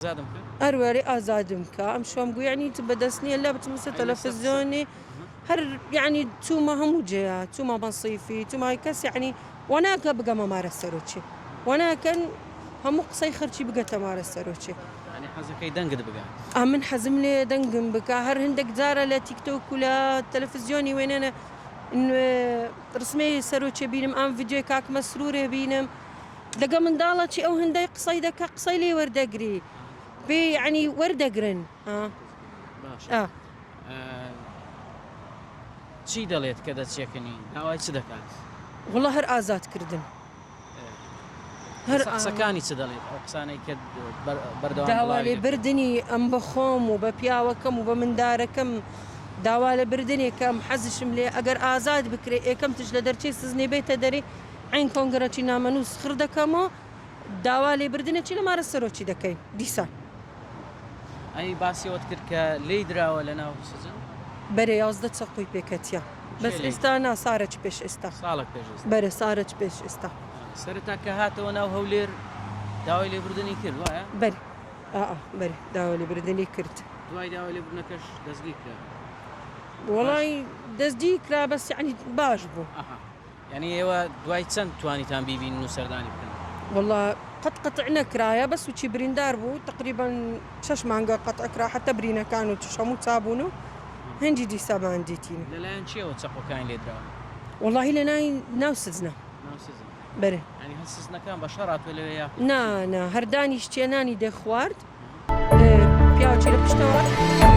ئازادم کە. ئەروەرێ ئازادم کە ئەم شۆم گو یعنی چ بەدەست نییە لە بچمە سەر تەلەفزیۆنی هەر یعنی چوومە هەموو جێیا چوومە مەسیفی چوومە کەس یعنی وەناکە بگەمە مارە سەرۆچی وەناکەن هەموو قسەی خەرچی بگەتە مارە سەرۆچی. یعنی حەزەکەی دەنگت بگات. ئا من حەزم لێیە دەنگم بکا هەر هندێک جارە لە تیکتۆک و لە تەلەفزیۆنی وێنەنە ڕسمەی سەرۆچێ بینم ئام ڤیدیۆی کاک مەسرورێ بینم لەگە منداڵە چی ئەو هندەی قسەی دەکا قسەی لێ وەردەگری پێ یعنی وەردەگرن باشە چی دەڵێت کە دەچێکنی داوای چ دەکات؟ وڵا هەر ئازاد کردن هەر قسەکانی چ دەڵێت ئەو قسانەی کە بەردەوام داوا لێ بردنی ئەم بە خۆم و بە پیاوەکەم و بە مندارەکەم داوا لە بردنێکەم حەزشم لێ ئەگەر ئازاد بکرێ یەکەم تش لە دەرچەی سزنێ بێتە دەرێ عەین کۆنگرەچی نامەنووس خڕ دەکەمەوە داوا لێبردنەچی لە مارە سەرۆکی دەکەین دیسان. ئەی باسی ئەوەت کرد کە لێی دراوە لە ناو سجن؟ بەرێ 11 چەقۆی پێکەتیە بەس ئێستا نا سارەچ پێش ئێستا. ساڵێک پێش ئێستا. بەرێ سارەچ پێش ئێستا. سەرەتا کە هاتەوە ناو هەولێر داوای لێبوردنی کرد وایە؟ بەرێ ئا بەرێ داوای لێبردنی کرد. دوای داوای لێبوردنەکەش دەستگیر کرا؟ وەڵای دەستگیر کرا بەس یەعنی باش بوو. ئەها یانی ئێوە دوای چەند توانیتان بیبینن و سەردانی بکەن؟ وەڵا قەت قەتع نەکرایە بەس وچی بریندار بوو تەقریبەن شەش مانگە قەتع کرا حەتە برینەکان و چش هەموو چابوون و هەنجی دیسامان دیتین. لەلایەن کێوە چەقۆکانی لێ دراون؟ وەڵاهی لە نای ناو سجنە. ناو سجن. بەرێ. یانی هەر سجنەکان بە شەڕ هاتووە لەوێ یاخود نا نا هەر دانیشتیە نانی دەخوارد پیاوەکی لە پشتەوە.